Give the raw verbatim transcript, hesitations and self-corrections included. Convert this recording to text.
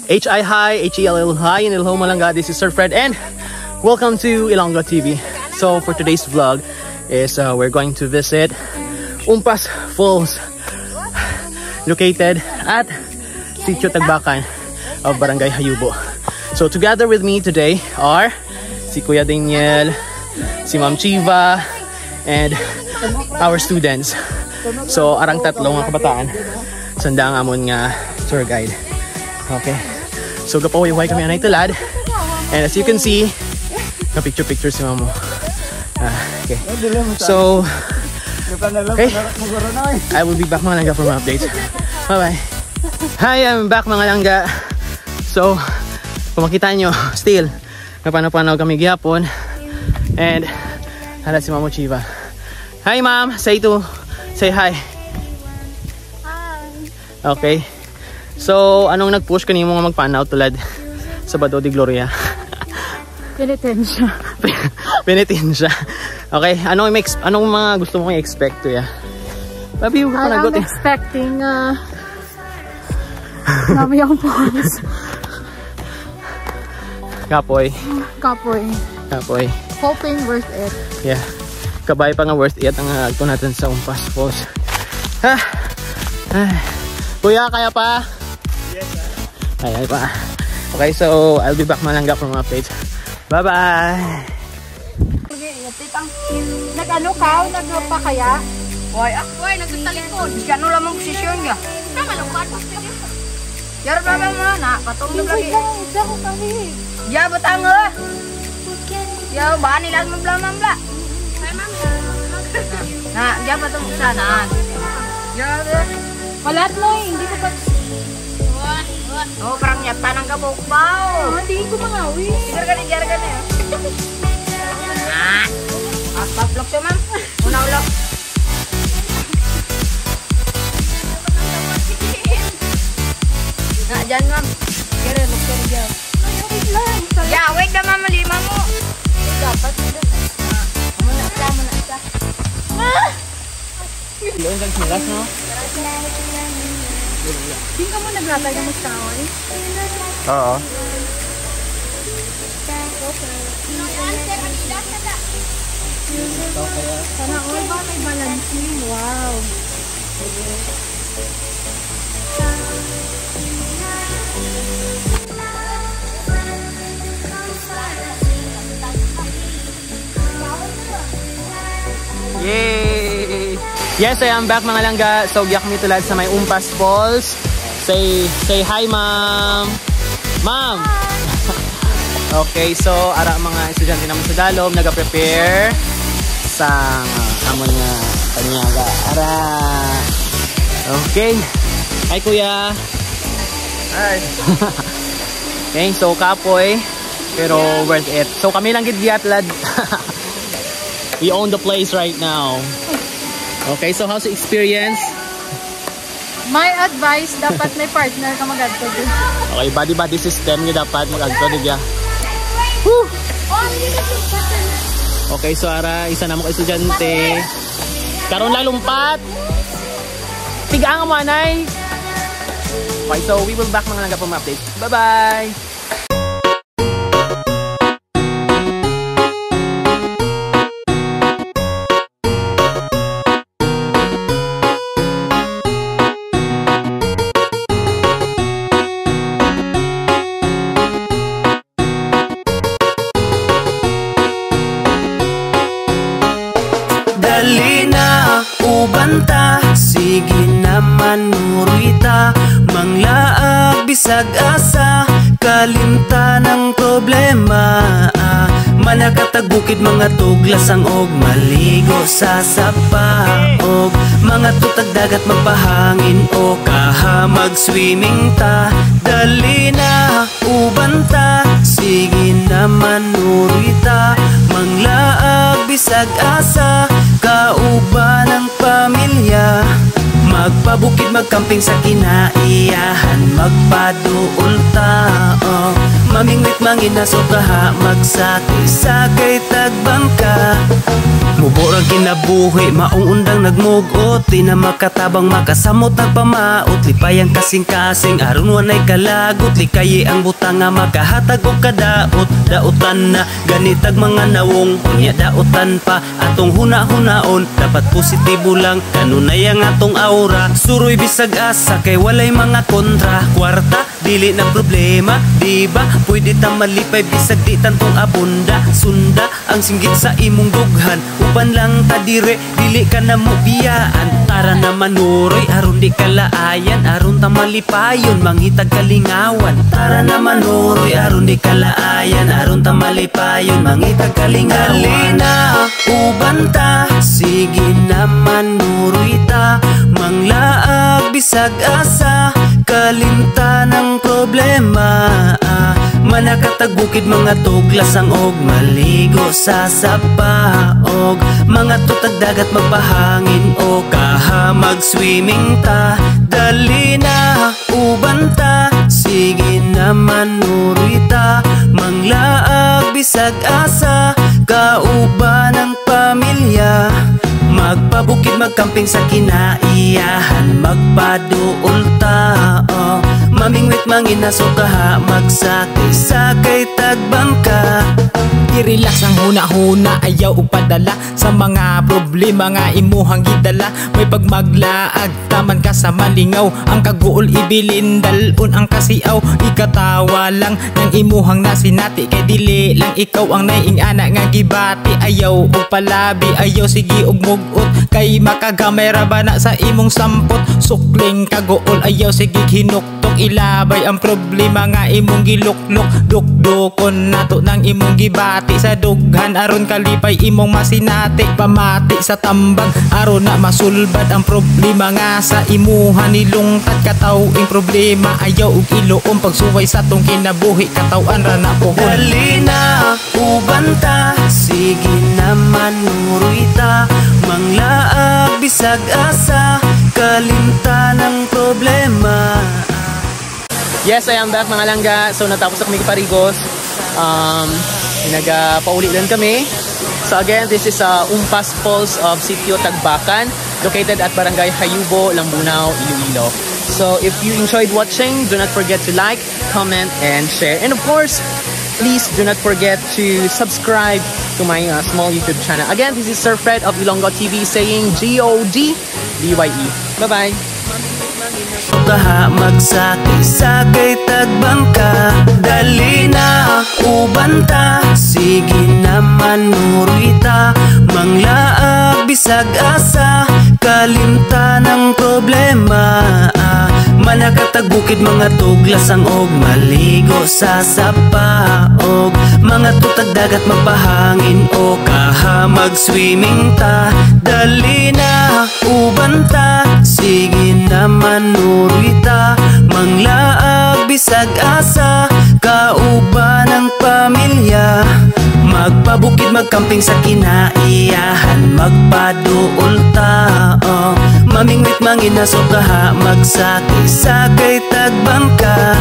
H I hi, H E L L hi, in Ilonggo, Malanga. This is Sir Fred, and welcome to Ilonggo T V. So for today's vlog is, uh, we're going to visit Umpas Falls, located at Sitio Tagbakan of Barangay Hayubo. So together with me today are si Kuya Daniel, si Ma'am Chiva, and our students. So arang tatlo nga kabataan, sanda ang amon nga tour guide. Okay. So gapahuway-huway kami anay tulad. And as you can see, na picture-picture si Mamo. Ah, okay. So, okay. I will be back, mga langga, for mga updates. Bye-bye. Hi, I'm back, mga langga. So, kung makita nyo, still, napanaw-panaw kami gihapon. And, hala si Mamo Chiva. Hi, ma'am. Say to, say hi. Hi. Okay. So, anong nag-push kanimo nga magpanaw tulad Sabado de Gloria? Penitensya. Penitensya. Okay, anong may ex-, anong mga gusto mo i-expect to ya? Pabiyo ka I am panagot eh. Expecting, uh, Nami ang pause. Kapoy. Kapoy. Kapoy. Hoping worth it. Yeah. Kabay pa nga worth it ang, uh, agto natin sa Umpas Falls. Ha? Ay. Kuya, kaya pa? Yes, sir. Kaya pa. Okay, so I'll be back, mga langga, for mga updates. Bye-bye. Nag-ano ka? Nagpakaya? Why, ah? Why, nagtalikod? Di ka ano lamang posisyon niya. Tama lang, kuwan. Yar, baba mo na. Patong na lagi. Wait lang, wait lang, kami. Ya, batang, ah. Ya, ba nila mo bla, ma'am, bla? Ay, ma'am. Na, ya, patong sa na. Ya, ya. Palat mo eh, hindi ko pa. Oh, parang yata ng gabok ba, oh. Ah, hindi ko mangawi. Digar ka na, digar ka na, eh. Ah, paplok siya, ma'am. Una, ulo. Na, dyan, ma'am. Digar, lukso, digar. Ay, okay lang. Ya, wait na, ma'am, lima mo. Dapat, ah, muna siya, muna siya. Ah! Doon kag silas, no? Di ka mo naglatag ng mustahoy? Oo. Sana all ba may balancing? Wow. Yay! Yes, I am back, mga langga. So, giya kami tulad sa may Umpas Falls. Say, say hi, ma'am. Ma'am! Okay, so, ara ang mga estudyante naman sa dalom, nag-prepare sa, uh, amon nga panyaga. Ara! Okay. Hi, kuya. Hi. Okay, so, kapoy. Pero worth it. So, kami lang gid giya tulad. We own the place right now. Okay, so how's the experience? My advice, dapat may partner ka mag-adto dun. Okay, body-body system nga dapat mag-adto diya. Woo! Okay, so ara, isa na mo ka estudyante. Karon lang lumpat. Tiga ang manay. Okay, so we will back, mga langga, for mga updates. Bye-bye! Dali na, uban ta, sige na, manuroy ta, manglaag bisag asa, kalimtan ang problema. Manakatag bukid, mga tuglasang og maligo sa sapa, og mga tutag dagat, magpahangin o kaha, mag-swimming ta. Dali na, uban ta, sige na, manuroy ta, manglaag bisag asa, kauban ang pamilya. Magpabukid, magkamping sa kinaiyahan, magpaduol ta, oh. Mamingwit, manginaso kaha, magsakay-sakay tagbangka. Mubo Ang kinabuhi, maong undang nagmugot, di na makatabang, makasamot, nagpamaot, lipay ang kasing-kasing, aron walay kalagot, likayi ang butang nga makahatag og kadaot, daotan na, ganitag mga nawong, unya daotan pa, atong hunahunaon, dapat positibo lang, kanunay ang atong aura, suroy bisag asa, kay walay mga kontra, kwarta, dili na problema, di ba? Pwede ta malipay bisag di tantong abunda, sunda, ang singgit sa imong dughan, uban lang ta dire, dili ka na mo biyaan. Tara na manuroy, aron di kalaayan, aron ta malipayon, mangitag kalingawan. Tara na manuroy, aron di kalaayan, aron ta malipayon, mangitag kalingawan. Dali na, uban ta, sige na manuroy ta, manglaag bisag asa, kalimtan ang problema. Ah, manakatag bukid, mga tuglasang og maligo sa sapa, og mga tutag dagat, magpahangin o kaha, mag-swimming ta. Dali na, uban ta, sige na manuroy ta, manglaag bisag asa, kauban ang pamilya. Magpabukid, magkamping sa kinaiyahan, magpaduol ta, oh. Mamingwit, manginaso kaha, magsakay-sakay, tagbangka. I-relax ang hunahuna, ayaw og padala sa mga problema nga imuhang gidala. May pagmaglaag, taman ka sa malingaw, ang kaguol ibilin, dalon ang kasiaw. Ikatawa lang nang imuhang nasinati, kay dili lang ikaw ang naiing-ana nga gibati. Ayaw og palabi, ayaw sige og mugot, kay makagamay ra ba na sa imong sampot. Sukling kaguol, ayaw sige hinuktok, ilabay ang problema nga imong giluklok. Dukdokon nato nang imong gibati, sa dughan aron kalipay imong masinati. Pamati sa tambag aron na masulbad ang problema nga sa imuha nilungtad. Kataw-ing problema, ayaw og iluom, pagsuway sa tong kinabuhi, kataw-an ra na puhon. Dali na, uban ta, sige na manuroy ta, manglaag bisag asa, kalimtan ang problema. Yes, I am back, mga langga. So, natapos na kami parigos. Um, nagapauli lang kami. So again, this is uh, Umpas Falls of Sitio Tagbakan, located at Barangay Hayubo, Lambunao, Iloilo. So if you enjoyed watching, do not forget to like, comment, and share. And of course, please do not forget to subscribe to my uh, small YouTube channel. Again, this is Sir Fred of Ilonggo T V saying G O D B Y E. Bye-bye! Kaha, magsakay-sakay, tagbangka. Dali na, uban ta, sige na manuroy ta, manglaag bisag asa, kalimtan ang problema. Ah, manakatag bukid, mga tuglasang og maligo sa sapa, og mga tutag dagat, magpahangin o kaha, mag-swimming ta. Dali na, uban ta, sige na manuroy ta, manglaag bisag asa, kauban ang pamilya. Magpabukid, magkamping sa kinaiyahan, magpaduol ta, oh. Mamingwit, manginaso kaha, magsakay-sakay, tagbangka.